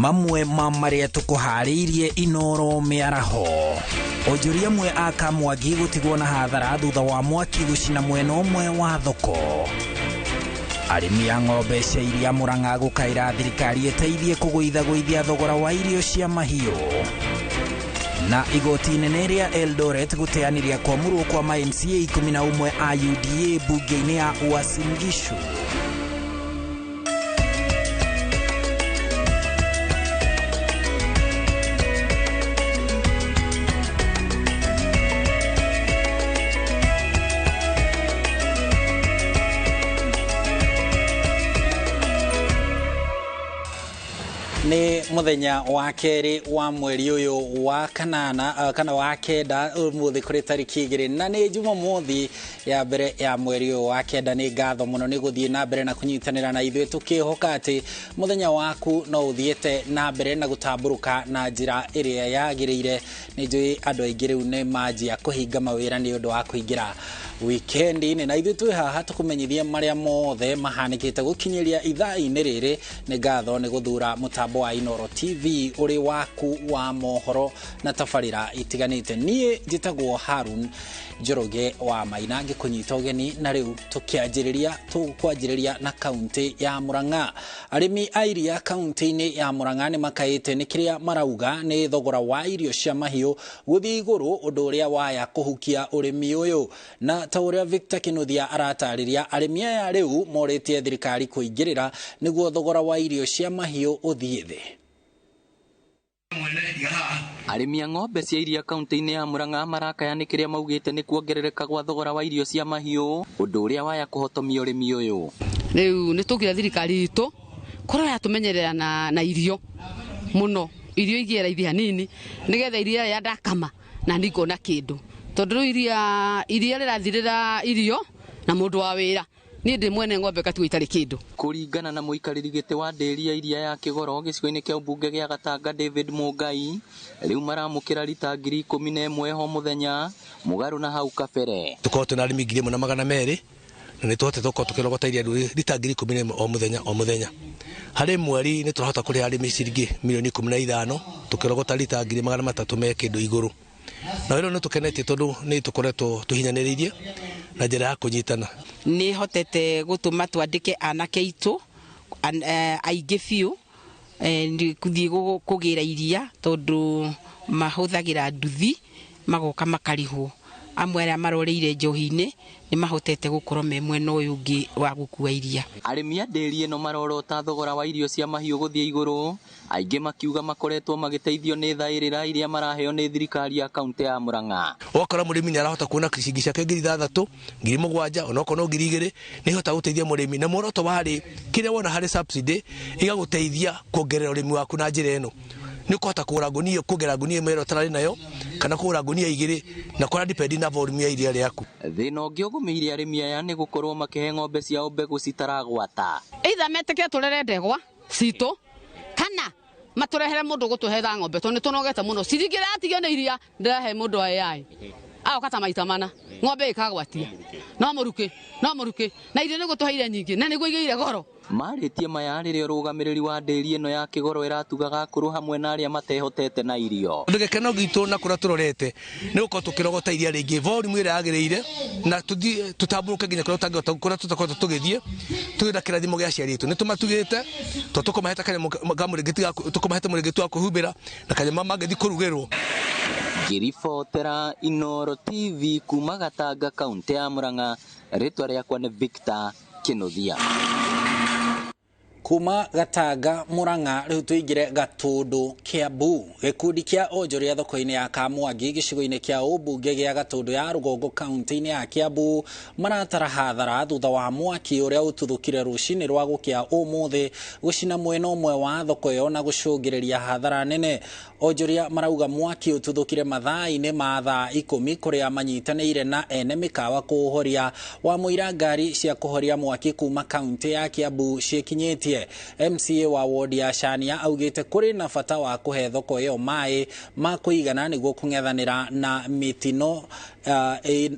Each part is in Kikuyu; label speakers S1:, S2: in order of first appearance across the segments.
S1: Mamwe ma marĩa tũkũharĩirie Inoro mĩaraho. Onjoria amwe a Kamwangi gũtigwo na hathara thutha wa mwaki gũcina mwena ũmwe wa thoko. Arĩmi a ng'ombe cia iria Murang'a gũkaĩra thirikari ĩteithie kũgũithagũithia thogora wa irio cia mahiũ. Na igoti inene rĩa Eldoret gũteanĩria kwamũrwo kwa ma MCA 11 a UDA mbunge-inĩ ya Uasin Gishu. Nĩ mũthenya wa kerĩ wa mweri ũyũ wa kanana kana wa kenda, ũmũthĩ kũrĩ tarĩki 2 na nĩ Jumamothi ya mbere ya mweri ũyũ wa kenda. Nĩ ngatho mũno nĩ gũthiĩ na mbere na kũnyitanĩra na ithuĩ, tũkĩhoka atĩ mũthenya waku no ũthiĩte na mbere na gũtambũrũka na njĩra ĩrĩa yagĩrĩire. Nĩ njũĩ andũ aingĩ rĩu nĩ manjia kũhinga mawĩra nĩ ũndũ wa kũingĩra wikendi-inĩ, na ithuĩ twĩ haha tũkũmenyithie marĩa mothe mahanĩkĩte gũkinyĩria ithaa-inĩ rĩrĩ. Nĩ ngatho nĩ gũthura mũtambo wa Inoro TV ũrĩ waku wa mohoro na tabarĩra itiganĩte. Niĩ njĩtagwo Harun Njoroge wa Maina, ngĩkũnyita ũgeni, na rĩu tũkĩanjĩrĩria tũkwanjĩrĩria na kaunti ya Murang'a. Arĩmi a iria kaunti-inĩ ya Murang'a nĩ makaĩte nĩ kĩrĩa marauga nĩ thogora wa irio cia mahiũ gũthiĩ igũrũ, ũndũ ũrĩa waya kũhukia ũrĩmi ũyũ. Na ta ũrĩa Victor Kinuthia aratarĩria, arĩmi aya rĩu morĩtie thirikari kũingĩrĩra nĩguo thogora wa irio cia mahiũ ũthiĩ thĩ.
S2: Arĩmi a ng'ombe cia iria kaunti-inĩ ya Murang'a marakaya nĩ kĩrĩa maugĩte nĩ kuongerereka gwa thogora wa irio cia mahiũ, ũndũ ũrĩa waya kũhotomia ũrĩmi ũyũ.
S3: Rĩu nĩ tũkire thirikari itũ korwo yatũmenyerera na irio mũno, irio igĩe raithi hanini nĩgetha iria rĩrĩa ndakama na niĩ ngona kĩndũ, tondũ rĩu iria rĩrathirĩra irio na mũndũ wa wĩra. Niĩ ndĩ mwene ng'ombe gatigwo itarĩ kĩndũ.
S2: Kũringana na mũikarĩri gĩtĩ wa ndĩri ya iria ya Kĩgoro gĩcigo-inĩ kĩa ũmbunge gĩa Gatanga David Mũngai, rĩu maramũkĩra rita 11,000 o mũthenya mũgarũ na hau kabere.
S4: Tũkorwo twĩna arĩmi 1,200 na nĩ tũhotete gũkorwo tũkĩrogota iria rĩu rita 11,000 o mũthenya o mũthenya. Harĩ mweri nĩ tũrahota kũrĩha arĩmi ciringi mirioni 15 tũkĩrogota rita 300,000 me kĩndũ igũrũ. Na rĩu nĩ tũkenetie tondũ nĩ tũkoretwo tũhinyanĩrĩirie na njĩra ya kũnyitana.
S5: Nĩ hotete gũtũma twandĩke anake aitũ, aingĩ biũ, nĩ kũthiĩ kũgĩra iria tondũ mahũthagĩra nduthi magoka makarĩhwo. Amwe arĩa maroreire njohi-inĩ nĩ mahotete gũkorwo me mwena ũyũ ũngĩ wa gũkua iria.
S2: Arĩmi a ndĩri ĩno marorota thogora wa irio cia mahiũ gũthiĩ igũrũ, aingĩ makiuga makoretwo magĩteithio nĩ thaĩrĩra iria maraheo nĩ thirikari ya kaunti ya Murang'a.
S4: Ũgakora mũrĩmi nĩ arahota kuona ciringi ciake 6,000, 7,000, onokorwo no 2,000, nĩ ihota gũteithia mũrĩmi. Na muoroto warĩ kĩrĩa wona harĩ subsidy igagũteithia kuongerera ũrĩmi waku na njĩra ĩno. Nĩ ũkũhota kũgũra ngunia, kuongerera ngunia ĩmwe ĩrĩa ũtararĩ nayo, kana kũgũra ngunia igĩrĩ, na kũra depend na volume ya iria rĩaku.
S2: Thĩna ũngĩ ũgũmĩire arĩmi aya nĩ gũkorwo makĩhe ng'ombe ciao mbegũ citaragwata.
S3: Either metĩkĩre tũrere ndegwa citũ kana matũrehere mũndũ gũtũhera ng'ombe, tondũ nĩ tũnogete mũno. Ciringi ĩrĩa yatigio nĩ iria ndĩrahe mũndũ wa AI. Agoka ta maita mana, ng'ombe ĩkagwatia. No mũrukĩ, no mũrukĩ. Na irio nĩ gũtũheire nyingĩ, na nĩguo igĩire goro.
S2: Marĩtie maya rĩrĩa ũrũgamĩrĩri wa ndĩri ĩno ya Kĩgoro ĩratugaga akũrũ hamwe na arĩa matehotete na irio.
S4: Ũndũ gĩkeno gitũ na kũrĩa tũrorete nĩ gũkorwo tũkĩrogota iria rĩngĩ volume ĩrĩa yagĩrĩire, na tũthiĩ tũtambũrũke nginya kũrĩa tũtangĩhota, kũrĩa tũtakoretwo tũgĩthiĩ, tũrĩ na kĩrathimo gĩa aciari aitũ. Nĩ tũmatugĩte, tondũ tũkũmahete kanyamũ ka mũrĩngĩti ga kũ-, tũkũmahete mũrĩngĩti wa kwĩhumbĩra, na kanyamũ mangĩthiĩ kũrugĩrwo.
S2: Ngĩribotera Inoro TV kuma Gatanga, kaunti ya Murang'a, rĩtwa rĩakwa nĩ Victor Kinuthia.
S1: Kuma Gatanga Murang'a rĩu tũingĩre Gatũndũ Kiambu. Gĩkundi kĩa onjoria thoko-inĩ ya Kamwangi gĩcigo-inĩ kĩa ũmbunge gĩa Gatũndũ ya rũgongo kaunti-inĩ ya Kiambu maratara hathara thutha wa mwaki ũrĩa ũtuthũkire rũcinĩ rwa gũkĩa ũmũthĩ gũcina mwena ũmwe wa thoko ĩyo na gũcũngĩrĩria hathara nene. Onjoria marauga mwaki ũtuthũkire mathaa-inĩ ma thaa 10 kũrĩa manyitanĩire na ene mĩkawa kũũhoria wa mũira ngari cia kũhoria mwaki kuma kaunti ya Kiambu ciĩkinyĩtie. Mũmbunge MCA wa ward ya Shania augĩte kũrĩ na bata wa kũhe thoko ĩyo maĩ ma kũigana nĩguo kũng'ethanĩra na mĩtino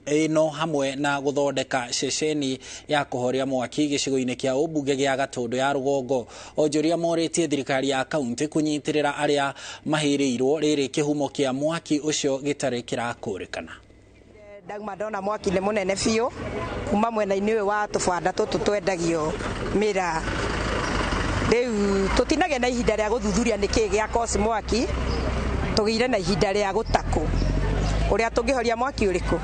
S1: ĩno hamwe na gũthondeka ceceni ya kũhoria mwaki gĩcigo-inĩ kĩa ũmbunge gĩa Gatũndũ ya rũgongo. Onjoria morĩtie thirikari ya kaunti kũnyitĩrĩra arĩa mahĩrĩirwo rĩrĩ kĩhumo kĩa mwaki ũcio gĩtarĩ kĩrakũrĩkana.
S6: Ndauma ndona mwaki nĩ mũnene biũ kuma mwena-inĩ ũyũ wa tũbanda tũtũ twendagio mĩraa. Rĩu tũtinagĩa na ihinda rĩa gũthuthuria nĩkĩĩ gĩa cause mwaki, tũgĩire na ihinda rĩa gũtakũ ũrĩa tũngĩhoria mwaki ũrĩkũ.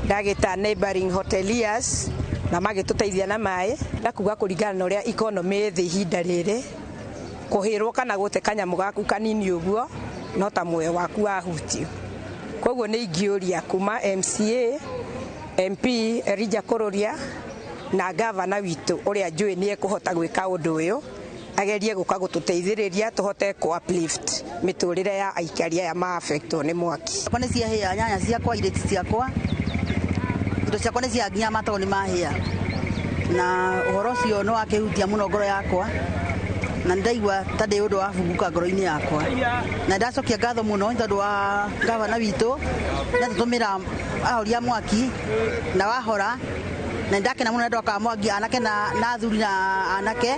S6: Ndagĩta neighboring hoteliers na magĩtũteithia na maĩ na kuga kũringana na ũrĩa economy thĩ ihinda rĩrĩ kũhĩrwo kana gũte kanyamũ gaku kanini ũguo no ta muoyo waku wahutio. Koguo nĩ ingĩũria kuma MCA, MP Elijah Kururia na gavana witũ ũrĩa njũĩ nĩ ekũhota gwĩka ũndũ ũyũ agerie gũka gũtũteithĩrĩria tũhote kũ uplift mĩtũrĩre ya aikari aya ma affectwo nĩ mwaki.
S7: Ciakwa nĩ ciahĩa, nyanya ciakwa, irĩti ciakwa, indo ciakwa nĩ cia nginya matoo nĩ mahĩa, na ũhoro ũcio nĩ wakĩhutia mũno ngoro yakwa na ndaigua ta ndĩ ũndũ wabunguka ngoro-inĩ yakwa, na ndacokia ngatho mũno nĩ tondũ wa gavana witũ nĩ atũtũmĩra ahoria mwaki na wahora, na ndakena mũno ndoka mwaki anake na athuri na anake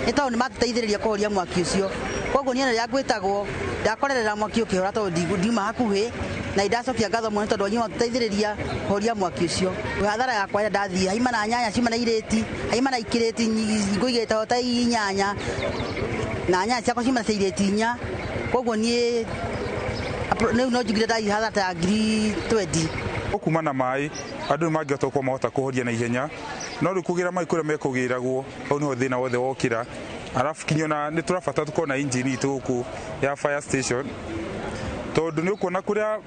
S7: nĩ tondũ nĩ matũteithĩrĩria kũhoria mwaki ũcio. Koguo niĩ rĩrĩa ngwĩtagwo ndakorerera mwaki ũkĩhora tondũ ndiuma hakuhĩ, na ndacokia ngatho mũno tondũ inyuĩ matũteithĩrĩria kũhoria mwaki ũcio. Hathara yakwa ĩrĩa ndathiĩ haima na nyanya ciuma na irĩti, haima na ikĩrĩti ngũigĩte ta inyanya, na nyanya ciakwa ciuma na irĩti inya. Koguo niĩ rĩu no njugire ndathiĩ hathara ta 20,000.
S8: Kuma na maĩ andũ nĩ mangĩhota gũkorwo mahota kũhoria na ihenya, no rĩu kũgĩra maĩ kũrĩa mekũgĩragwo hau nĩho thĩna wothe wokĩra. Arabu kinya ona nĩ tũrabatara tũkorwo na engine itũ gũkũ ya fire station, tondũ nĩ ũkuona kũrĩa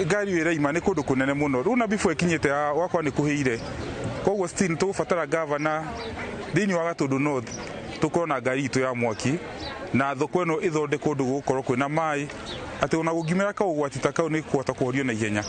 S8: ngari ĩyo ĩraima nĩ kũndũ kũnene mũno, rĩu na before ĩkinyĩte wakwa nĩ kũhĩire. Koguo still tũgũbatara gavana thĩinĩ wa Gatũndũ North tũkorwo na ngari itũ ya mwaki na thoko ĩno ĩthondekwo ũndũ gũgũkorwo kwĩna maĩ atĩ ona gũngiumĩra kaũgwati ta kau nĩ kũhota kũhorio na ihenya.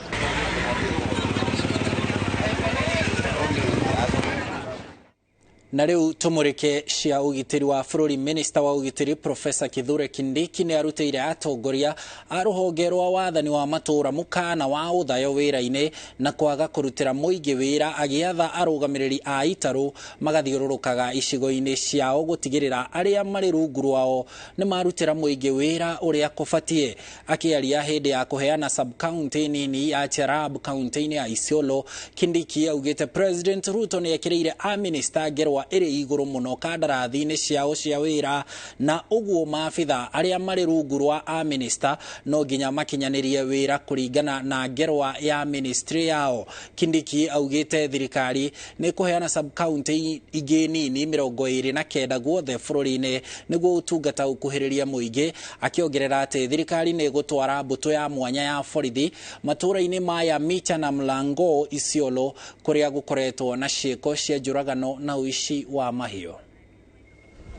S1: Na rĩu tũmũrĩke cia ũgitĩri wa bũrũri. Minista wa ũgitĩri Profesa Kithure Kindiki nĩ arutĩire atongoria a rũhonge rwa wathani wa matũũra mũkana wa ũthayo wĩra-inĩ na kwaga kũrutĩra mũingĩ wĩra, agĩatha arũgamĩrĩri a itarũ magathiũrũrũkaga icigo-inĩ ciao gũtigĩrĩra arĩa marĩ rungu rwao nĩ marutĩra mũingĩ wĩra ũrĩa kũbatiĩ. Akĩaria hĩndĩ ya kũheana sub-county nini ya Cherab kaunti-inĩ ya Isiolo, Kindiki augĩte President Ruto nĩ ekĩrĩire a-minista ngerwa ĩrĩ igũrũ mũno kandarathi-inĩ ciao cia wĩra, na ũguo maabitha arĩa marĩ rungu rwa a-minista no nginya makinyanĩrie wĩra kũringana na ngerwa ya ministry yao. Kindiki augĩte thirikari nĩ kũheana sub-county ingĩ nini 29 guothe bũrũri-inĩ nĩguo ũtungata ũkuhĩrĩrie mũingĩ, akĩongerera atĩ thirikari nĩ ĩgũtwara mbũtũ ya mwanya ya borithi matũũra-inĩ maya Micha na Mlango Isiolo kũrĩa gũkoretwo na ciĩko cia njũragano na ũici wa mahiũ.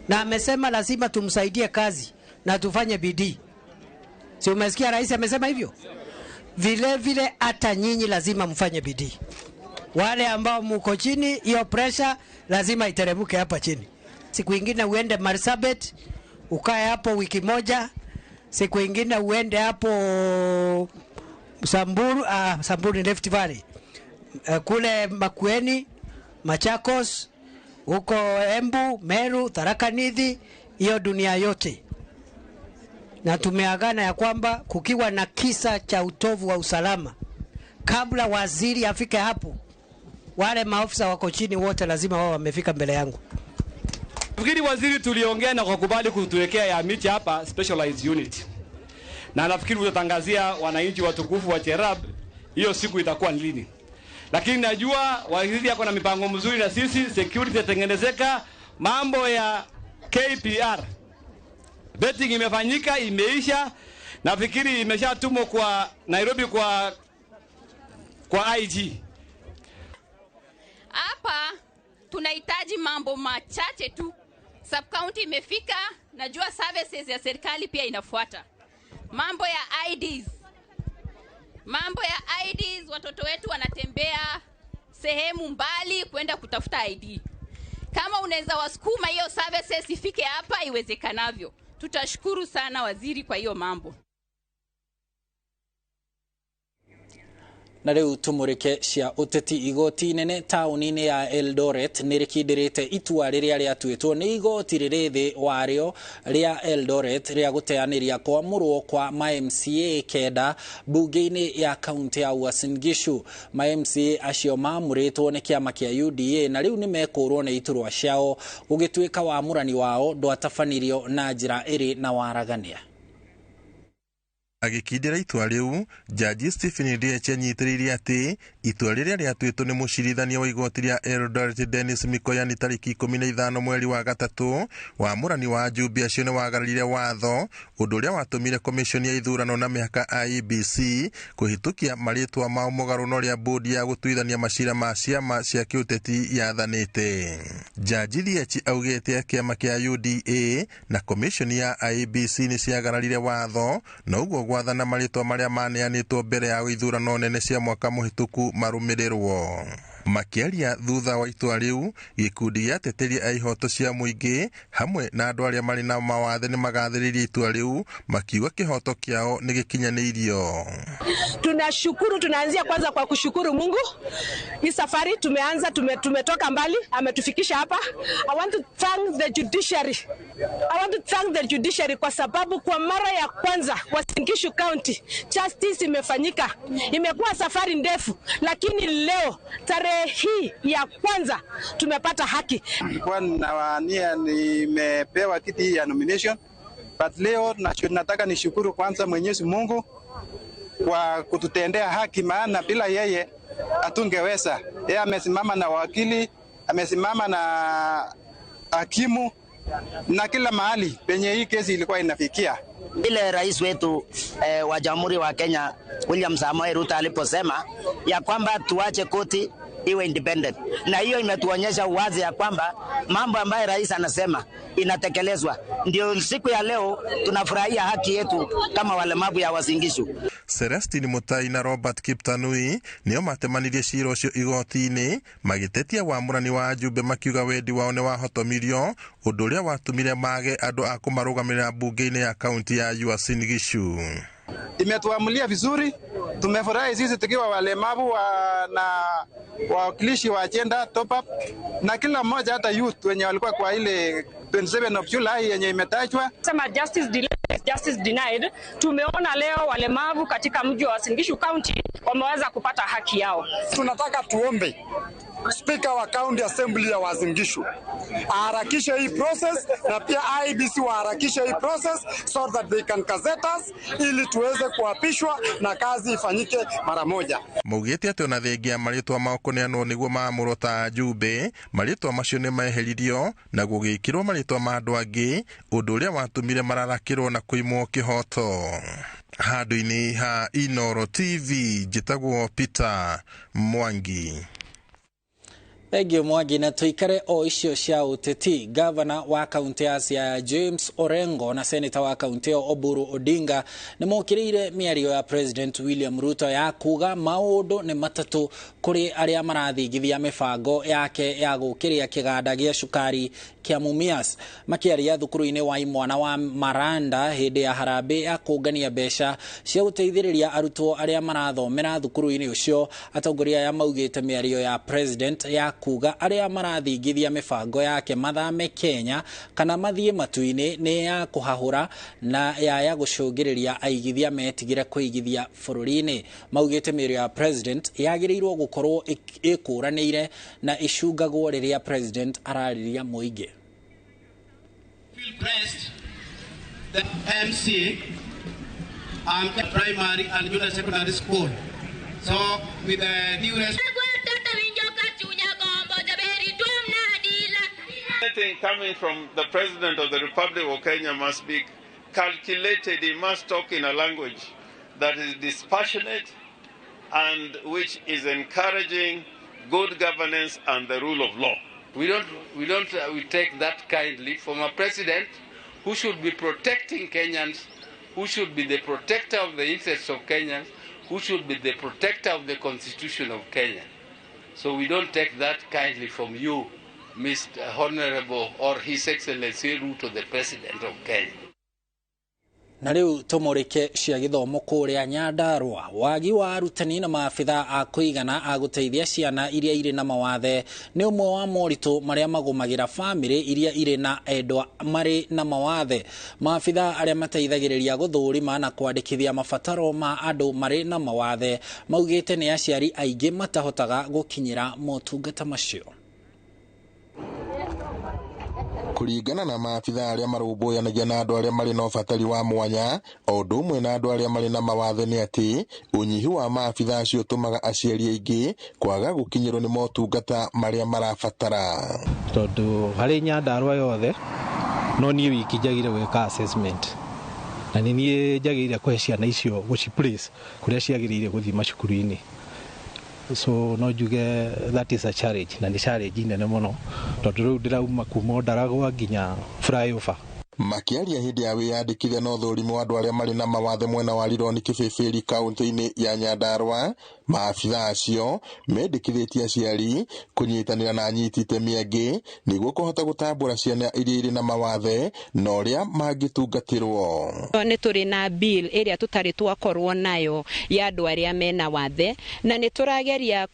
S9: Na amesema lazima tumsaidie kazi na tufanye bidii. Si umesikia rais amesema hivyo? Vile vile hata nyinyi lazima mfanye bidii. Wale ambao muko chini, hiyo pressure lazima iteremuke hapa chini. Siku ingine uende Marsabit, ukae hapo wiki moja. Siku ingine uende hapo Samburu, Samburu ni Rift Valley. Kule Makueni, Machakos, huko Embu, Meru, Tharaka Nithi, hiyo dunia yote. Na tumeagana ya kwamba kukiwa na kisa cha utovu wa usalama, kabla waziri afike hapo, wale maofisa wako chini wote lazima wao wamefika mbele yangu.
S10: Nafikiri waziri tuliongea na kukubali kutuwekea ya miti hapa specialized unit. Na nafikiri utatangazia wananchi watukufu wa Cherab hiyo siku itakuwa ni lini. Lakini najua waziri yako na mipango mzuri na sisi security itatengenezeka, mambo ya KPR betting imefanyika, imeisha. Nafikiri imeshatumwa kwa Nairobi kwa IG.
S11: Hapa tunahitaji mambo machache tu. Sub county imefika, najua services ya serikali pia inafuata. Mambo ya IDs. Mambo ya IDs, watoto wetu wanatembea sehemu mbali kwenda kutafuta ID. Kama unaweza wasukuma hiyo services ifike hapa iwezekanavyo, tutashukuru sana waziri kwa hiyo mambo.
S1: Na rĩu tũmũrĩke cia ũteti. Igoti nene taũni-inĩ ya Eldoret nĩ rĩkindĩrĩte itua rĩrĩa rĩatuĩtwo nĩ igoti rĩrĩ thĩ warĩo rĩa Eldoret rĩa gũteanĩria kwamũrwo kwa ma MCA 9 mbunge-inĩ ya kaunti ya Uasin Gishu. Ma MCA acio mamũrĩtwo nĩ kĩama kĩa UDA na rĩu nĩ mekũrwo nĩ iturwa ciao gũgĩtuĩka wamũrani wao ndwatabanirio na njĩra ĩrĩ na waragania.
S12: Agĩkindĩra itua rĩu, Jaji Stephen Riech anyitĩrĩire atĩ itua rĩrĩa rĩatuĩtwo nĩ mũcirithania wa igoti rĩa Eldoret Dennis Mikoyani tarĩki 15 mweri wa gatatũ wamũrani wa ajumbe acio nĩ wagararire watho, ũndũ ũrĩa watũmire komishoni ya ithurano na mĩhaka IEBC kũhĩtũkia marĩtwa mao mũgarũ na ũrĩa bodi ya gũtuithania macira ma ciama cia kĩũteti yathanĩte. Jaji Riech augĩte kĩama kĩa UDA na komishoni ya IEBC nĩ ciagararire watho na ũguo gwathana marĩtwa marĩa maneanĩtwo mbere ya ithurano nene cia mwaka mũhĩtũku marũmĩrĩrwo. Makĩaria thutha wa itua rĩu, gĩkundi gĩa ateteri a ihoto cia mũingĩ hamwe na andũ arĩa marĩ na mawathe nĩ magathĩrĩirie itua rĩu, makiuga kĩhoto kĩao nĩ gĩkinyanĩirio.
S13: Tunashukuru, tunaanzia kwanza kwa kushukuru Mungu. Hii safari tumeanza, tumetoka mbali, ametufikisha hapa. I want to thank the judiciary. I want to thank the judiciary kwa sababu kwa mara ya kwanza Uasin Gishu County justice imefanyika. Imekuwa safari ndefu, lakini leo tarehe hii ya kwanza tumepata haki.
S14: Nilikuwa nawania nimepewa kiti ya nomination, but leo nataka nishukuru kwanza Mwenyezi Mungu kwa kututendea haki, maana bila yeye hatungeweza. Yeye amesimama na wakili, amesimama na hakimu na kila mahali penye hii kesi ilikuwa inafikia.
S15: Ile rais wetu wa Jamhuri wa Kenya William Samoei Ruto aliposema ya kwamba tuache koti iwe independent, na hiyo imetuonyesha uwazi ya kwamba mambo ambayo rais anasema inatekelezwa. Ndio siku ya leo tunafurahia haki yetu kama walemavu ya Uasin Gishu.
S12: Celestine Mutai na Robert Kiptanui nĩo matemanirie cira ũcio igoti-inĩ magĩtetia wamũrani wa ajumbe makiuga wendi wao nĩ wahotomirio, ũndũ ũrĩa watũmire mage andũ a kũmarũgamĩrĩra mbunge-inĩ ya kaunti ya Uasin Gishu.
S14: Imetuamulia vizuri, tumefurahi sisi tukiwa walemavu na wawakilishi wa agenda top up, na kila mmoja hata youth wenye walikuwa kwa ile 27 of July yenye imetajwa.
S16: Sema justice delayed, justice denied. Tumeona leo walemavu katika mji wa Uasin Gishu County wameweza kupata haki yao.
S17: Tunataka tuombe Speaker wa County Assembly ya Uasin Gishu aharakishe hii process, na pia IEBC waharakishe hii process so that they can gazette us ili tuweze kuapishwa na kazi ifanyike mara moja.
S12: Maugĩte atĩ ona thengia marĩtwa mao kũneanwo nĩguo maamũrwo ta ajumbe, marĩtwa macio nĩ meheririo na gũgĩkĩrwo marĩtwa ma andũ angĩ, ũndũ ũrĩa watũmire mararakĩrwo na kũimwo kĩhoto. Handũ-inĩ ha Inooro TV, njĩtagwo Peter Mwangi.
S1: Thengiũ Mwangi. Na tuikare o icio cia ũteti. Gavana wa kaunti ya Siaya James Orengo na seneta wa kaunti ĩyo Oburu Odinga nĩ mokĩrĩire mĩario ya President William Ruto ya kuga maũndũ nĩ matatũ kũrĩ arĩa marathingithia mĩbango yake ya gũkĩria kĩganda gĩa cukari kĩa Mumias. Makĩaria thukuru-inĩ wa imwana wa Maranda hĩndĩ ya harambee ya kũngania mbeca cia gũteithĩrĩria arutwo arĩa marathomera thukuru-inĩ ũcio, atongoria aya maugĩte mĩario ya President ya kuga arĩa marathingithia mĩbango yake mathame Kenya kana mathiĩ matu-inĩ nĩ ya kũhahũra na ya gũcũngĩrĩria aigithia metigĩre kũigithia bũrũri-inĩ. Maugĩte mĩario ya President yagĩrĩirwo gũkorwo ĩkũranĩire na ĩcungagwo rĩrĩa President ararĩria mũingĩ.
S18: Feel blessed the MC and primary and junior secondary school. So with the new
S19: Anything coming from the President of the Republic of Kenya must be calculated. He must talk in a language that is dispassionate and which is encouraging good governance and the rule of law.
S20: We take that kindly from a president who should be protecting Kenyans, who should be the protector of the interests of Kenyans, who should be the protector of the Constitution of Kenya. So we don't take that kindly from you, Mr. Honorable or His Excellency Ruto, the President of Kenya.
S1: Na rĩu tũmũrĩke cia gĩthomo kũrĩa Nyandarũa. Wagi wa arutani na maabitha a kũigana a gũteithia ciana iria irĩ na mawathe nĩ ũmwe wa moritũ marĩa magũmagĩra bamĩrĩ iria irĩ na endwa marĩ na mawathe. Maabitha arĩa mateithagĩrĩria gũthũrima na kwandĩkithia mabataro ma andũ marĩ na mawathe maugĩte nĩ aciari aingĩ matahotaga gũkinyĩra motungata macio.
S12: Kũringana na maabitha arĩa marũmbũyanagia na andũ arĩa marĩ na ũbatari wa mwanya o ũndũ ũmwe na andũ arĩa marĩ na mawathe nĩ atĩ ũnyihu wa maabitha acio ũtũmaga aciari aingĩ kwaga gũkinyĩrwo nĩ motungata marĩa marabatara.
S21: Tondũ harĩ Nyandarũa yothe no niĩ wiki njagĩrĩire gwĩka assessment na nĩ niĩ njagĩrĩire kũhe ciana icio gũci place kũrĩa ciagĩrĩire gũthiĩ macukuru-inĩ. So no njuge that is a challenge, na nĩ challenge nene mũno tondũ rĩu ndĩrauma kuma Ndaragwa nginya flyover.
S12: Makĩaria hĩndĩ ya wĩyandĩkithia na ũthũrimi wa andũ arĩa marĩ na mawathe mwena wa Rironi Kĩbĩbĩri kaũntĩ-inĩ ya Nyandarũa, maabitha acio mendekithĩtie aciari kũnyitanĩra na anyiti itemi angĩ nĩguo kũhota gũtambũra ciana iria irĩ na mawathe na ũrĩa mangĩtungatĩrwo.
S22: Nĩ tũrĩ na bill ĩrĩa tũtarĩ twakorwo nayo ya andũ arĩa mena wathe, na nĩ tũrageria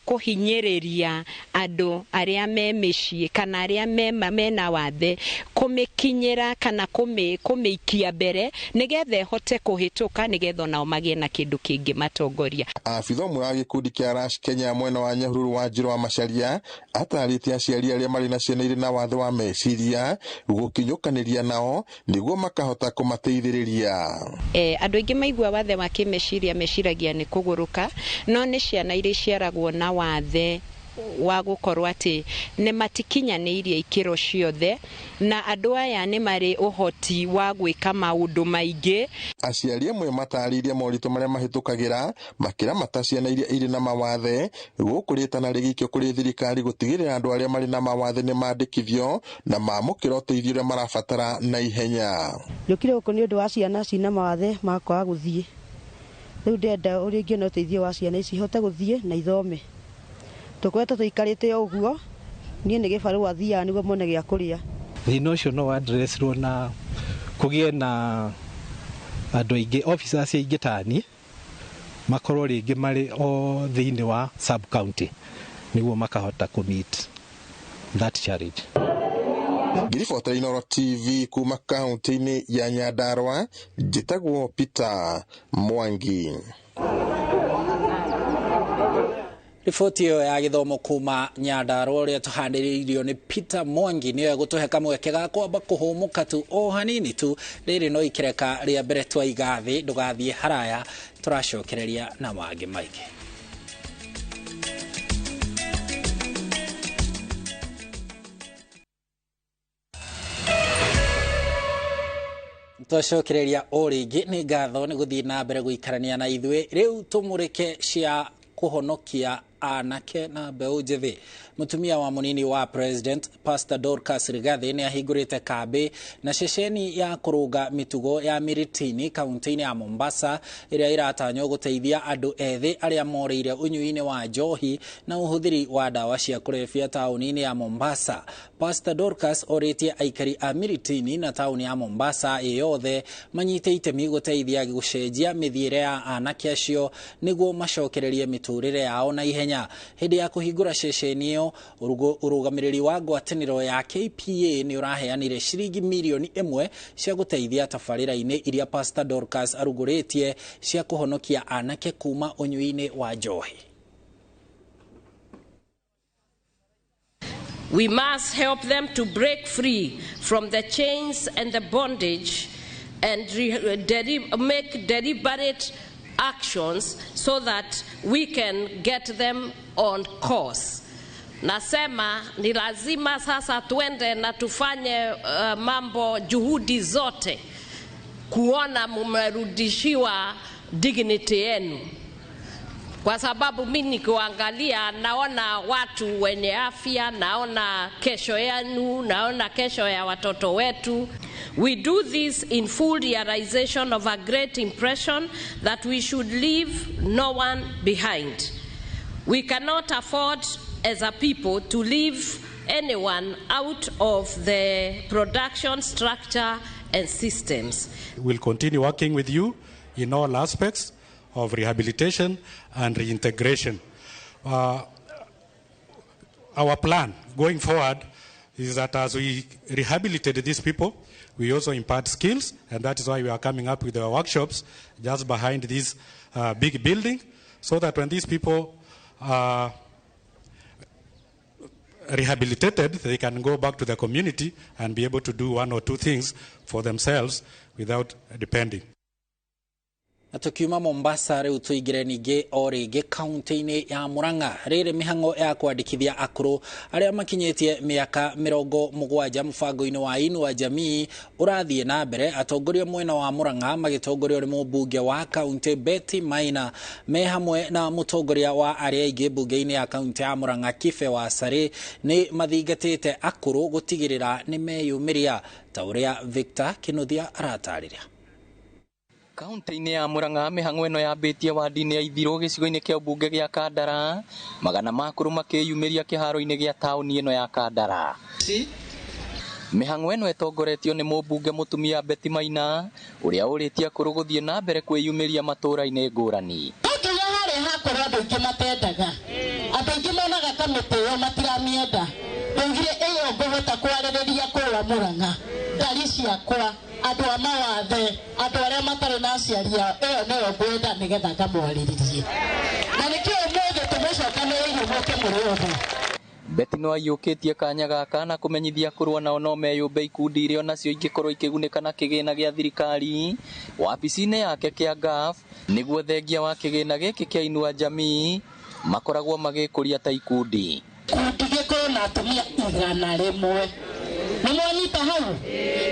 S22: kũhinyĩrĩria andũ arĩa me mĩciĩ kana arĩa mena wathe kũmĩkinyĩra kana kũmĩikia mbere nĩgetha ĩhote kũhĩtũka nĩgetha onao magĩe na kĩndũ kĩngĩ matongoria.
S12: Abitha ũmwe wa gĩkundi kĩa Rash Kenya mwena wa Nyahururu wa Njĩrũ wa Macharia atarĩte aciari arĩa marĩ na ciana irĩ na wathe wa meciria gũkinyũkanĩria nao nĩguo makahota kũmateithĩrĩria.
S22: Andũ aingĩ maigua wathe wa kĩmeciria meciragia nĩ kũgũrũka, no nĩ ciana iria iciaragwo na wathe wa gũkorwo atĩ nĩ matikinyanĩirie ikĩro ciothe, na andũ aya nĩ marĩ ũhoti wa gwĩka maũndũ maingĩ.
S12: Aciari amwe matarĩirie moritũ marĩa mahĩtũkagĩra makĩramata ciana iria irĩ na mawathe gũkũ rĩtana rĩgĩikio kũrĩ thirikari gũtigĩrĩra andũ arĩa marĩ na mawathe nĩ mandĩkithio na mamũkĩra ũteithio ũrĩa marabatara na ihenya.
S23: Njũkire gũkũ nĩ ũndũ wa ciana cina mawathe ma kwaga gũthiĩ, rĩu ndĩrenda ũrĩa ingĩona ũteithio wa ciana ici ihote gũthiĩ na ithome. Tũkoretwo tũikarĩte o ũguo, niĩ nĩ gĩbarũa thiaga nĩguo mone gĩa kũrĩa.
S21: Thĩna ũcio no addressirwo na kũgĩe na andũ aingĩ, officers aingĩ ta niĩ makorwo rĩngĩ marĩ o thĩinĩ wa sub county nĩguo makahota kũ meet that challenge.
S12: Ngiribota Inooro TV kuma kaunti-inĩ ya Nyandarũa, njĩtagwo Peter Mwangi.
S1: Riboti ĩyo ya gĩthomo kuma Nyandarũa ũrĩa tũhandĩrĩirio nĩ Peter Mwangi nĩyo ĩgũtũhe kamweke ga kwamba kũhũmũka tu o hanini tu. Rĩrĩ no ikereka rĩa mbere twaiga thĩ, ndũgathiĩ haraya, tũracokereria na mangĩ maingĩ. Twacokereria o rĩngĩ nĩ ngatho nĩ gũthiĩ na mbere gũikarania na ithuĩ. Rĩu tũmũrĩke cia kũhonokia anake na mbeũ njĩthĩ. Mũtumia wa mũnini wa President Pastor Dorcas Rigathi nĩ ahingũrĩte kambĩ na ceceni ya kũrũnga mĩtugo ya Miritini kaunti-inĩ ya Mombasa ĩrĩa ĩratanywo gũteithia andũ ethĩ arĩa morĩire ũnyui-inĩ wa njohi na ũhũthĩri wa ndawa cia kũrebia taũni-inĩ ya Mombasa. Pastor Dorcas orĩtie aikari a Miritini na taũni ya Mombasa ĩyothe manyite itemi gũteithia gũcenjia mĩthiĩre ya anake acio nĩguo macokererie mĩtũrĩre yao na ihenya. Hĩndĩ ya kũhingũra ceceni ĩyo, ũrũgamĩrĩri wa ngwatanĩro ya KPA nĩ ũraheanire ciringi mirioni 1 cia gũteithia tabarĩra-inĩ iria Pastor Dorcas arugũrĩtie cia kũhonokia anake kuma ũnyui-inĩ wa njohi.
S24: We must help them to break free from the chains and the bondage and make deliberate actions so that we can get them on course. Nasema ni lazima sasa tuende na tufanye mambo, juhudi zote kuona mumerudishiwa dignity yenu. Kwa sababu mimi nikiangalia naona watu wenye afya, naona kesho yenu, naona kesho ya watoto wetu. We do this in full realization of a great impression that we should leave no one behind. We cannot afford as a people to leave anyone out of the production structure and systems.
S2: We'll continue working with you in all aspects of rehabilitation and reintegration. Our plan going forward is that as we rehabilitate these people, we also impart skills, and that is why we are coming up with our workshops just behind this big building, so that when these people are rehabilitated, they can go back to the community and be able to do one or two things for themselves without depending.
S1: Na tukiuma Mombasa riu tuingire ningĩ o rĩngĩ kaunti-inĩ ya Murang'a. Rĩrĩ mĩhang'o ya kwandĩkithia akũrũ arĩa makinyĩtie mĩaka 70 mũbango-inĩ wa Inua Jamii ũrathiĩ na mbere. Atongoria mwena wa Murang'a magĩtongorio nĩ mũmbunge wa kaunti Betty Maina me hamwe na mũtongoria wa arĩa aingĩ mbunge-inĩ ya kaunti ya Murang'a Kibe Wasarĩ nĩ mathingatĩte akũrũ gũtigĩrĩra nĩ meyumĩria ta ũrĩa Victor Kinuthia aratarĩria.
S3: Kaunti-inĩ ya Murang'a mĩhang'o ĩno yambĩtie wadi-inĩ ya Ithirũ gĩcigo-inĩ kĩa ũmbunge gĩa Kandara, magana ma akũrũ makĩyumĩria kĩharo-inĩ gĩa taũni ĩno ya Kandara. Mĩhang'o ĩno ĩtongoretio nĩ mũmbunge mũtumia Betty Maina ũrĩa ũrĩtie akũrũ gũthiĩ na mbere kwĩyumĩria matũũra-inĩ ngũrani.
S4: Tũkinya harĩa hakorwo andũ aingĩ matendaga, andũ aingĩ monaga ta mĩtĩ ĩyo matiramĩenda. Ndaugire ĩyo ngũhota kwarĩrĩria kũrĩa Murang'a, ndari ciakwa, andũ a mawathe, andũ arĩa matarĩ na aciari ao, ĩyo nĩyo ngwenda nĩgetha ngamwarĩrĩrie. Na nĩkĩo ũmũthĩ tũmũcokanĩrĩirie mũke mũrĩ othe.
S3: Betty no aiyũkĩtie kanya gaka na kũmenyithia akũrũ nao no meyũmbe ikundi iria onacio ingĩkorwo ikĩgunĩka na kĩgĩna gĩa thirikari wabici-inĩ yake kĩa GAF, nĩguo thengia wa kĩgĩna gĩkĩ kĩa Inua Jamii makoragwo magĩkũria ta ikundi.
S4: Gĩkundi gĩkorwo na atumia 100. Nĩ mwanyita hau?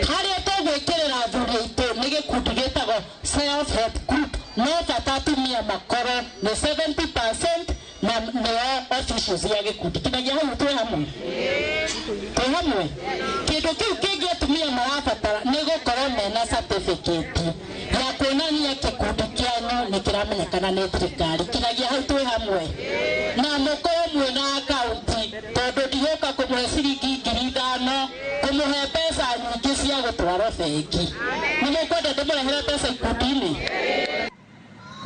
S4: Harĩa tũgwĩkĩrĩra athuri aitũ nĩ gĩkundi gĩtagwo self help group, no bata atumia makorwo nĩ 70% na nĩo officials ya gĩkundi. Kinyagia hau twĩ hamwe, twĩ hamwe. Kĩndũ kĩu kĩngĩ atumia marabatara nĩ gũkorwo mena certificate ya kuonania gĩkundi kĩanyu nĩ kĩramenyekana nĩ thirikari. Kinyagia hau twĩ hamwe, na mũkorwo mwĩna akaunti, tondũ ndigũka kũmũhe ciringi 5,000 kũmũhe mbeca nyingĩ cia gũtwarwo bengi. Nĩ mũkwenda ndĩmũrehere mbeca ikundi-inĩ?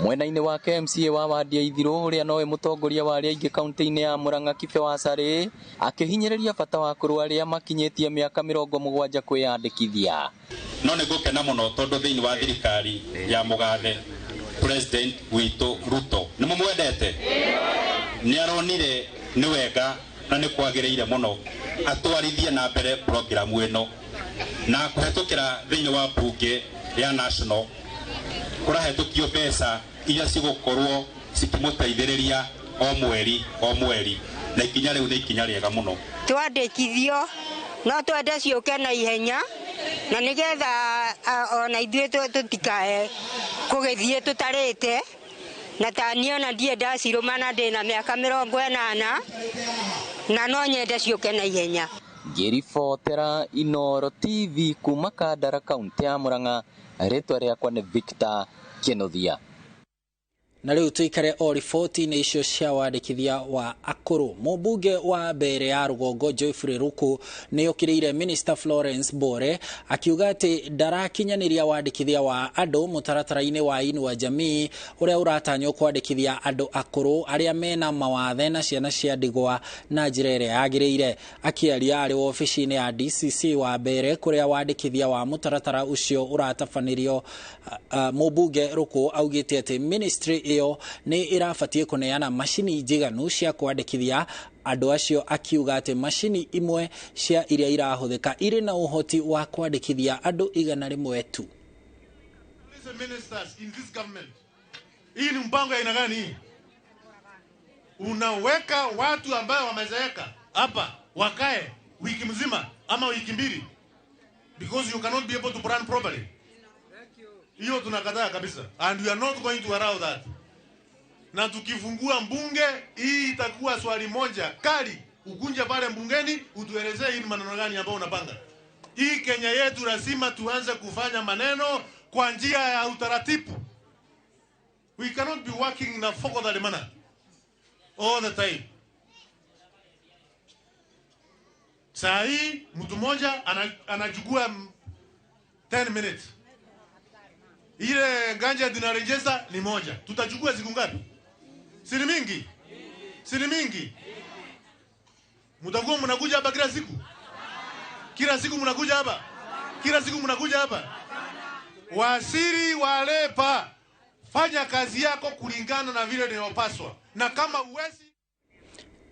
S3: Mwena-inĩ wake MCA wa wadi ya Ithirũ ũrĩa nowe mũtongoria wa arĩa aingĩ kaunti-inĩ ya Murang'a Kibe Wasarĩ akĩhinyĩrĩria bata wa akũrũ arĩa makinyĩtie mĩaka 70 kwĩyandĩkithia.
S5: No nĩ ngũkena mũno tondũ thĩinĩ wa thirikari ya mũgathe President witũ Ruto nĩ mũmwendete, nĩ aronire nĩ wega na nĩ kwagĩrĩire mũno atwarithie na mbere programu ĩno na kũhetũkĩra thĩinĩ wa mbunge ya national kũrahetũkio mbeca iria cigũkorwo cikĩmũteithĩrĩria o mweri o mweri, na ikinya rĩu nĩ ikinya rĩega mũno.
S25: Twandĩkithio no twende ciũke na ihenya na nĩgetha ona ithuĩ tũtikae kũgĩthiĩ tũtarĩte, na ta niĩ ona ndirĩ ndacirũma na ndĩna mĩaka 80 na no nyende ciũke na ihenya.
S3: Ngĩribotera Inooro TV kuma Kandara kaunti ya Murang'a, rĩtwa rĩakwa nĩ Victor Kinuthia.
S1: Na rĩu tũikare o riboti-inĩ icio cia wandĩkithia wa akũrũ. Mũmbunge wa mbere ya rũgongo Geoffrey Ruku nĩ okĩrĩire Minister Florence Bore akiuga atĩ ndarakinyanĩria wandĩkithia wa andũ mũtaratara-inĩ wa Inua Jamii ũrĩa ũratanywo kwandĩkithia andũ akũrũ arĩa mena mawathe na ciana cia ndigwa na njĩra ĩrĩa yagĩrĩire. Akĩaria arĩ wobici-inĩ ya DCC wa mbere kũrĩa wandĩkithia wa mũtaratara ũcio ũratabanĩrio, mũmbunge Ruku augĩte atĩ ministry ĩyo nĩ ĩrabatiĩ kũneana macini njiganu cia kwandĩkithia andũ acio, akiuga atĩ macini imwe cia iria irahũthĩka irĩ na ũhoti wa kwandĩkithia andũ 100 tu.
S26: Hii ni mpango ya aina gani hii? Unaweka watu ambao wamezeeka hapa wakae wiki mzima ama wiki mbili because you cannot be able to plan properly. Hiyo tunakataa kabisa, and we are not going to allow that. Na tukifungua mbunge hii itakuwa swali moja kali, ukunje pale mbungeni utuelezee hii ni maneno gani ambayo unapanga. Hii Kenya yetu lazima tuanze kufanya maneno kwa njia ya utaratibu. We cannot be working in a forgotten manner all the time. Saa hii mtu mmoja anachukua 10 minutes. Ile ganja tunarejeza ni moja. Tutachukua siku ngapi? Si ni mingi? Si ni mingi? Mtakuwa mnakuja hapa kila siku? Kila siku mnakuja hapa? Kila siku mnakuja hapa? Wasiri walepa, fanya kazi yako kulingana na vile inayopaswa. Na kama uwezi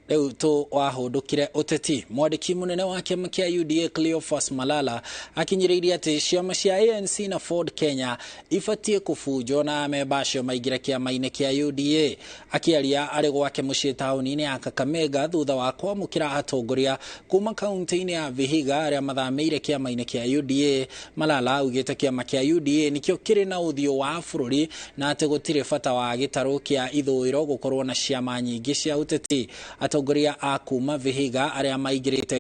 S1: Rĩu tũwahũndũkire ũteti. Mwandĩki mũnene wa kĩama kĩa UDA Cleophas Malala akinyĩrĩirie atĩ ciama cia ANC na Ford Kenya ibatiĩ kũbunjwo na amemba acio maingĩre kĩama-inĩ kĩa UDA. Akĩaria arĩ gwake mũciĩ taũni-inĩ ya Kakamega thutha wa kwamũkĩra atongoria kuma kaunti-inĩ ya Vihiga arĩa mathamĩire kĩama-inĩ kĩa UDA, Malala augĩte kĩama kĩa UDA nĩkĩo kĩrĩ na ũthiũ wa bũrũri na atĩ gũtirĩ bata wa gĩtarũ kĩa ithũĩro gũkorwo na ciama nyingĩ cia ũteti. Atongoria a kuma Vihiga arĩa maingĩrĩte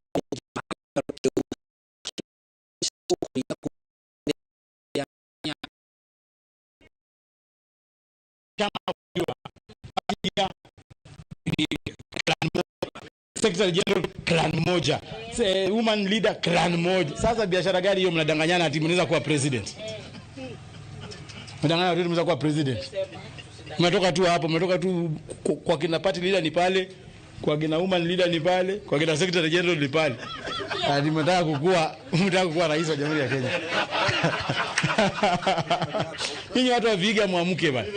S6: Secretary General clan moja, woman leader clan moja. Sasa biashara gani hiyo mnadanganyana ati mnaweza kuwa president? Mnadanganyana ati mnaweza kuwa president. Mnatoka tu hapo, mnatoka tu kwa kina party leader ni pale, kwa kina woman leader ni pale, kwa kina Secretary General ni pale. Ati mnataka kuwa rais wa Jamhuri ya Kenya. Ninyi watu wa Vihiga muamke bana.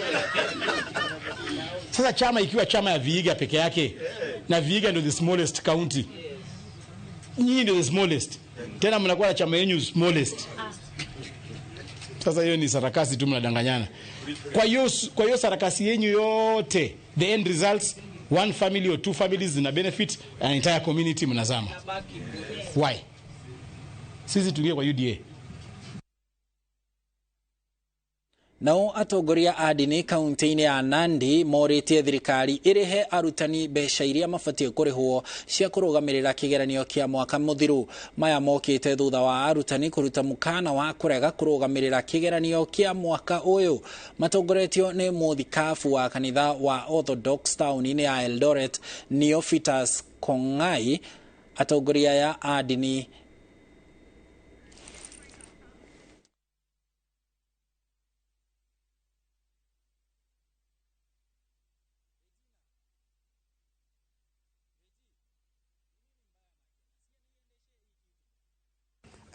S6: Sasa chama ikiwa chama ya Vihiga peke yake, na Vihiga ndio the smallest county. Nyinyi ndio the smallest. Tena mnakuwa na chama yenu smallest. Sasa hiyo ni sarakasi tu, mnadanganyana. Kwa hiyo sarakasi yenu yote, the end results, one family or two families zina benefit an entire community mnazama. Why? Sisi tuingie kwa UDA.
S1: Nao atongoria a ndini kaunti-inĩ ya Nandi morĩtie thirikari ĩrĩhe arutani mbeca iria mabatiĩ kũrĩhwo cia kũrũgamĩrĩra kĩgeranio kĩa mwaka mũthiru. Maya mokĩte thutha wa arutani kũruta mũkana wa kũrega kũrũgamĩrĩra kĩgeranio kĩa mwaka ũyũ. Matongoretio nĩ mũthikabu wa kanitha wa Orthodox taũni-inĩ ya Eldoret Neophytus Kongai. Atongoria aya a ndini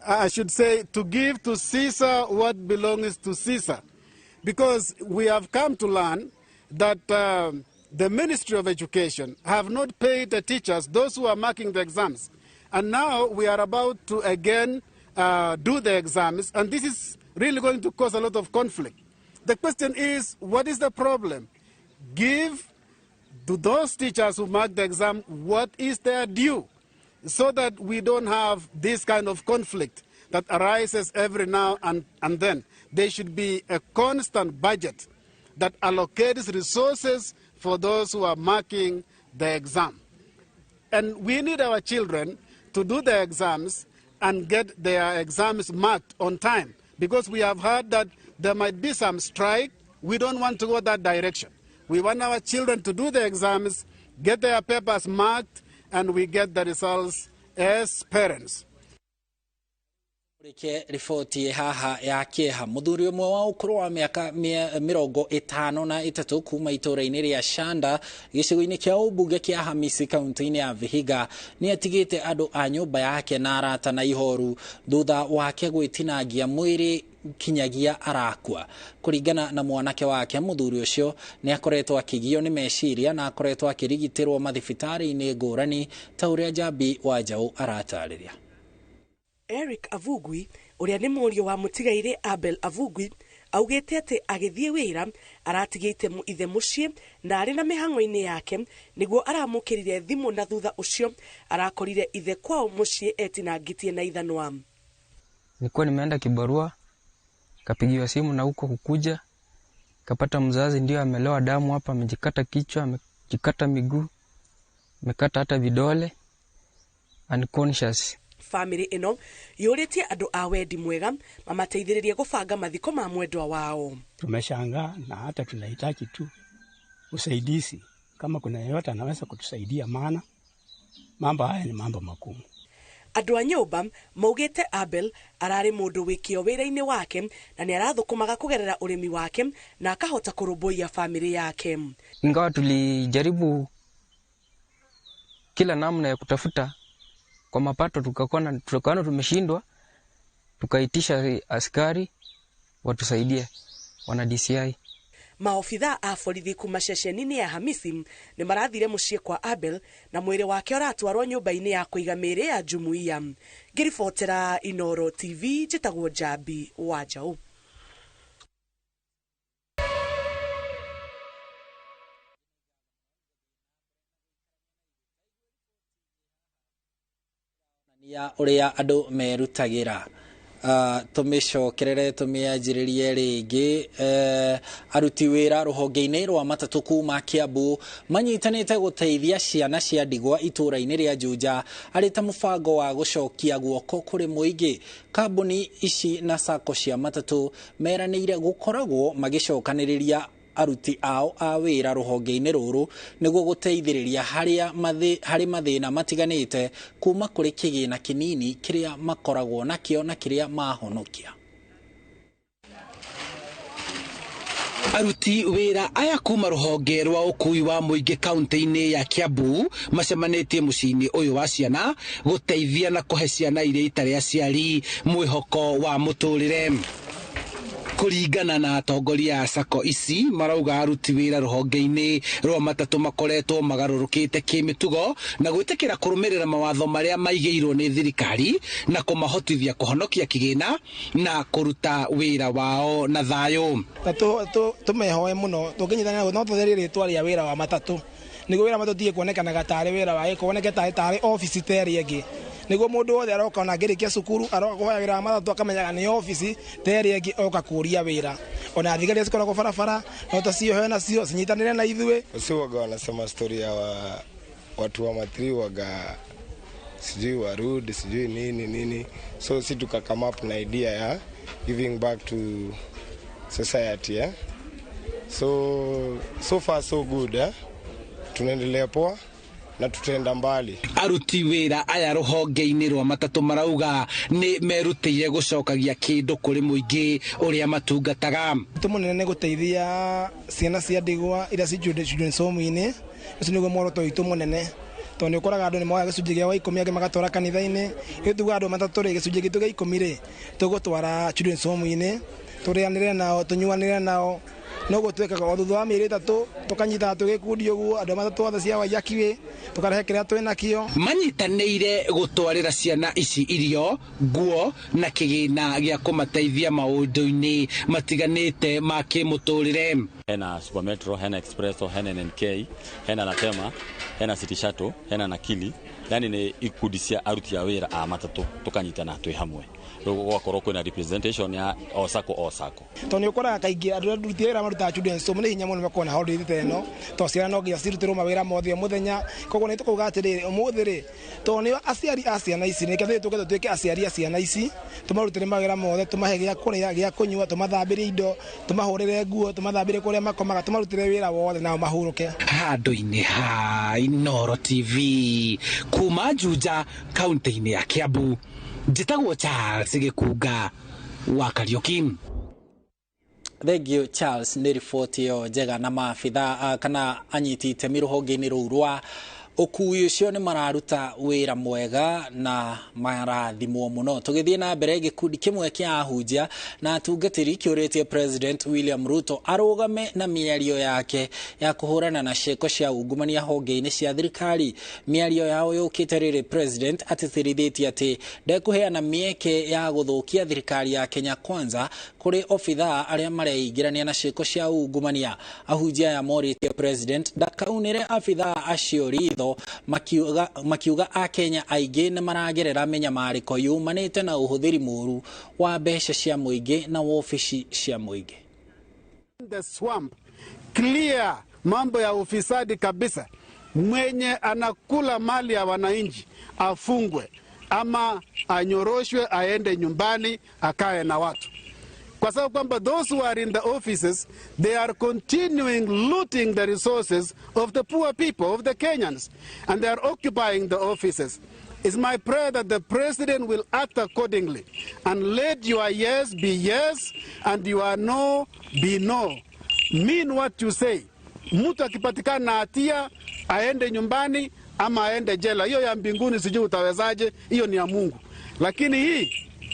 S7: I should say, to give to Caesar what belongs to Caesar. Because we have come to learn that the Ministry of Education have not paid the teachers, those who are marking the exams. And now we are about to again do the exams, and this is really going to cause a lot of conflict. The question is, what is the problem? Give to those teachers who mark the exam what is their due, so that we don't have this kind of conflict that arises every now and then. There should be a constant budget that allocates resources for those who are marking the exam. And we need our children to do their exams and get their exams marked on time, because we have heard that there might be some strike. We don't want to go that direction. We want our children to do their exams, get their papers marked, and we get the results as parents.
S1: Reke riboti haha ya kieha. Muthuri ũmwe wa ũkũrũ wa mĩaka 53 kuma itũũra-inĩ rĩa Shanda gĩcigo-inĩ kĩa ũmbunge kĩa Hamisi kaunti-inĩ ya Vihiga nĩ atigĩte andũ a nyũmba yake na arata na ihoru thutha wake gwĩtinangia mwĩrĩ kinyagia arakua. Kũringana na mwanake wake, mũthuri ũcio nĩ akoretwo akĩgio nĩ meciria na akoretwo akĩrigitĩrwo mathibitarĩ-inĩ ngũrani ta ũrĩa Njambi wa Njaũ aratarĩria.
S8: Eric Avugwi ũrĩa nĩ mũriũ wa mũtigairĩ Abel Avugwi augĩte atĩ agĩthiĩ wĩra aratigĩte ithe mũciĩ na arĩ na mĩhang'o-inĩ yake nĩguo aramũkĩrire thimũ na thutha ũcio arakorire ithe kwao mũciĩ etinangĩtie na ithanwa.
S9: Nilikuwa nimeenda kibarua, kapigiwa simu na huko kukuja kapata mzazi ndio amelewa damu hapa, amejikata kichwa, amejikata miguu, amekata hata vidole, unconscious.
S8: Family ino yuritie andu a wendi mwega mamateithiririe gubanga mathiko ma mwendwa wao.
S10: Tumeshangaa na hata tunahitaji tu usaidizi, kama kuna yeyote anaweza kutusaidia, maana mambo haya ni mambo magumu.
S8: Andũ a nyũmba maugĩte Abel ararĩ mũndũ wĩ kĩo wĩra-inĩ wake na nĩ arathũkũmaga kũgerera ũrĩmi wake na akahota kũrũmbũiya famĩlĩ yake.
S9: Ingawa tulijaribu kila namna ya kutafuta kwa mapato, tukaona tumeshindwa, tukaitisha askari watusaidie, wana DCI.
S8: Maobithaa a borithi kuma ceceni-inĩ ya Hamisi nĩ marathire mũciĩ kwa Abel na mwĩrĩ wake ũratwarwo nyũmba-inĩ ya kũiga mĩĩrĩ ya jumuiya. Ngĩribotera Inooro TV, njĩtagwo Njambi wa Njaũ.
S1: Ya ũrĩa andũ merutagĩra. Tũmĩcokerere tũmĩanjĩrĩrie rĩngĩ. Aruti wĩra rũhonge-inĩ rwa matatũ kuma Kiambu manyitanĩte gũteithia ciana cia ndigwa itũũra-inĩ rĩa Juja arĩ ta mũbango wa gũcokia guoko kũrĩ mũingĩ. Kambuni ici na sacco cia matatũ meranĩire gũkoragwo magĩcokanĩrĩria aruti ao a wĩra rũhonge-inĩ rũrũ nĩguo gũteithĩrĩria harĩ mathĩna matiganĩte kuma kũrĩ kĩgĩna kĩnini kĩrĩa makoragwo nakĩo na kĩrĩa mahonokia.
S11: Aruti wĩra aya kuma rũhonge rwa ũkui wa mũingĩ kaunti-inĩ ya Kiambu macemanĩtie mũciĩ-inĩ ũyũ wa ciana gũteithia na kũhe ciana iria itarĩ aciari mwĩhoko wa mũtũrĩre. Kũringana na atongoria a sacco ici marauga aruti wĩra rũhonge-inĩ rwa matatũ makoretwo magarũrũkĩte kĩmĩtugo na gwĩtĩkĩra kũrũmĩrĩra mawatho marĩa maigĩirwo nĩ thirikari na kũmahotithia kũhonokia kĩgĩna na kũruta wĩra wao na thayũ.
S13: Na tũmehoe mũno tũngĩnyitanĩra no tũtherie rĩtwa rĩa wĩra wa matatũ nĩguo wĩra matatũ tige kuonekanaga tarĩ wĩra wa gĩko, woneke tarĩ obici ta ĩrĩa ĩngĩ, nĩguo mũndũ wothe aroka ona angĩrĩkia cukuru aroka kũhoya wĩra wa matatũ akamenyaga nĩ obici ta ĩrĩa ĩngĩ oka kũria wĩra. Ona thigari cikoragwo barabara no tũciohe nacio cinyitanĩre na ithuĩ.
S14: Si waga wanasema story ya watu wa matri waga sijui warudi sijui nini nini, so si tuka come up na idea ya giving back to society, eh? So far so good, eh? Tunaendelea poa na tutaenda mbali.
S11: Aruti wĩra aya rũhonge-inĩ rwa matatũ marauga nĩ merutĩire gũcokagia kĩndũ kũrĩ mũingĩ ũrĩa matungataga.
S13: Wĩtũ mũnene nĩ gũteithia ciana cia ndigwa iria ci children's home-inĩ, ũcio nĩguo muoroto witũ mũnene, tondũ nĩ ũkoraga andũ nĩ moyaga gĩcunjĩ gĩa wa ikũmi angĩ magatwara kanitha-inĩ. Ithuĩ tugaga andũ matatũ rĩ, gĩcunjĩ gitũ gĩa ikũmi rĩ, tũgũtwara children's home-inĩ, tũrĩanĩre nao, tũnyuanĩre nao. Noguo twĩkaga o thutha wa mĩeri ĩtatũ tũkanyitana twĩ gĩkundi ũguo andũ matatũ othe cia Waiyaki Way tũkarehe kĩrĩa twĩ nakĩo.
S11: Manyitanĩire gũtwarĩra ciana ici irio, nguo na kĩgĩna gĩa kũmateithia maũndũ-inĩ matiganĩte ma kĩmũtũrĩre.
S15: Hena Super Metro, hena Expresso, hena NNK, hena Latema, hena City Shuttle, hena Nakili, yani nĩ ikundi cia aruti a wĩra a matatũ tũkanyitana twĩ hamwe gwakorwo kwĩna representation ya o sacco o sacco.
S13: Tondũ nĩ ũkoraga kaingĩ andũ arĩa aruti wĩra marutaga children's home nĩ hinya mũno makorwo na holiday ta ĩno, tondũ ciana no nginya cirutĩrwo mawĩra mothe o mũthenya. Koguo nĩ tũkauga atĩrĩrĩ, ũmũthĩ rĩ, tondũ nĩo aciari a ciana ici, nĩkĩo ithuĩ tũke tũtuĩke aciari a ciana ici, tũmarutĩre mawĩra mothe, tũmahe gĩa kũrĩa, gĩa kũnyua, tũmathambĩrie indo, tũmahũrĩre nguo, tũmathambĩrie kũrĩa makomaga, tũmarutĩre wĩra wothe nao mahurũke.
S11: Handũ-inĩ ha Inooro TV kuma Juja kaunti-inĩ ya Kiambu, njĩtagwo Charles Gĩkunga wa Kariuki.
S1: Thank you Charles nĩ riboti ĩyo njega. Na maabitha kana anyiti itemi rũhonge-inĩ rũu rwa ũkui ũcio nĩ mararuta wĩra mwega na marathimwo mũno. Tũgĩthiĩ na mbere, gĩkundi kĩmwe kĩa ahunjia na atungatĩri kĩũrĩtie President William Ruto arũgame na mĩario yake ya kũhũrana na ciĩko cia ungumania honge-inĩ cia thirikari. Mĩario yao yũkĩte rĩrĩ President atĩtĩrithĩtie atĩ ndekũheana mĩeke ya gũthũkia thirikari ya Kenya Kwanza kũrĩ obithaa arĩa mareingĩrania na ciĩko cia ungumania. Ahunjia aya morĩtie President ndakaunĩre abithaa acio ritho, makiuga akenya aingĩ nĩ maragerera mĩnyamarĩko yumanĩte na ũhũthĩri mũru wa mbeca cia mũingĩ na wobici cia mũingĩ.
S7: The swamp clear mambo ya ufisadi kabisa. Mwenye anakula mali ya wananchi afungwe ama anyoroshwe, aende nyumbani akae na watu, kwa sababu kwamba those who are in the offices, they are continuing looting the resources of the poor people, of the Kenyans, and they are occupying the offices. It's my prayer that the president will act accordingly and let your yes be yes and your no be no. Mean what you say. Mtu akipatikana na hatia aende nyumbani ama aende jela. Hiyo ya mbinguni sijui utawezaje, hiyo ni ya Mungu. Lakini hii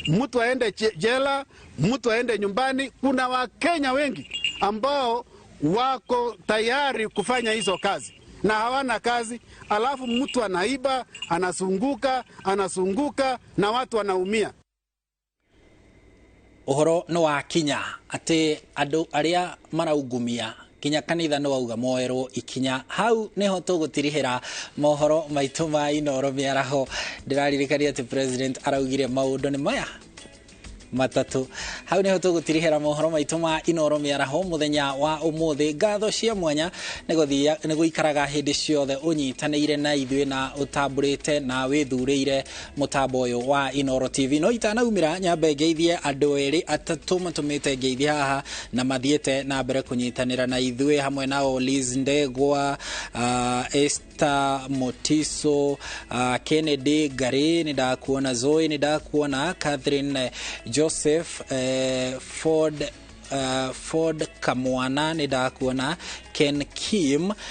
S7: mtu aende jela, mtu aende nyumbani. Kuna Wakenya wengi ambao wako tayari kufanya hizo kazi na hawana kazi, alafu mtu anaiba, anazunguka, anazunguka na watu wanaumia.
S1: Uhoro nĩ wakinya atĩ andũ arĩa maraungumia kinya kanitha nĩ wauga moerwo ikinya. Hau niho tũgũtirihĩra mohoro maitũ ma Inoro mĩaraho. Ndĩraririkania atĩ president araugire maũndũ nĩ maya matatũ. Hau niho tũgũtirihĩra mohoro maitũ ma Inoro mĩaraho mũthenya wa ũmũthĩ. Ngatho cia mwanya nĩ gũikaraga hĩndĩ ciothe ũnyitanĩire na ithuĩ na ũtambũrĩte na wĩthurĩire mũtambo ũyũ wa Inoro TV. No itanaumĩra nyambe ngeithie andũ erĩ atatũ matũmĩte ngeithi haha na mathiĩte na mbere kũnyitanĩra na ithuĩ, hamwe nao Liz Ndegwa, Esther Motiso, Kennedy Gari nĩ ndakuona, Zoe nĩ ndakuona, Catherine Joseph, Ford Kamwana nĩ ndakuona, Ken Kim.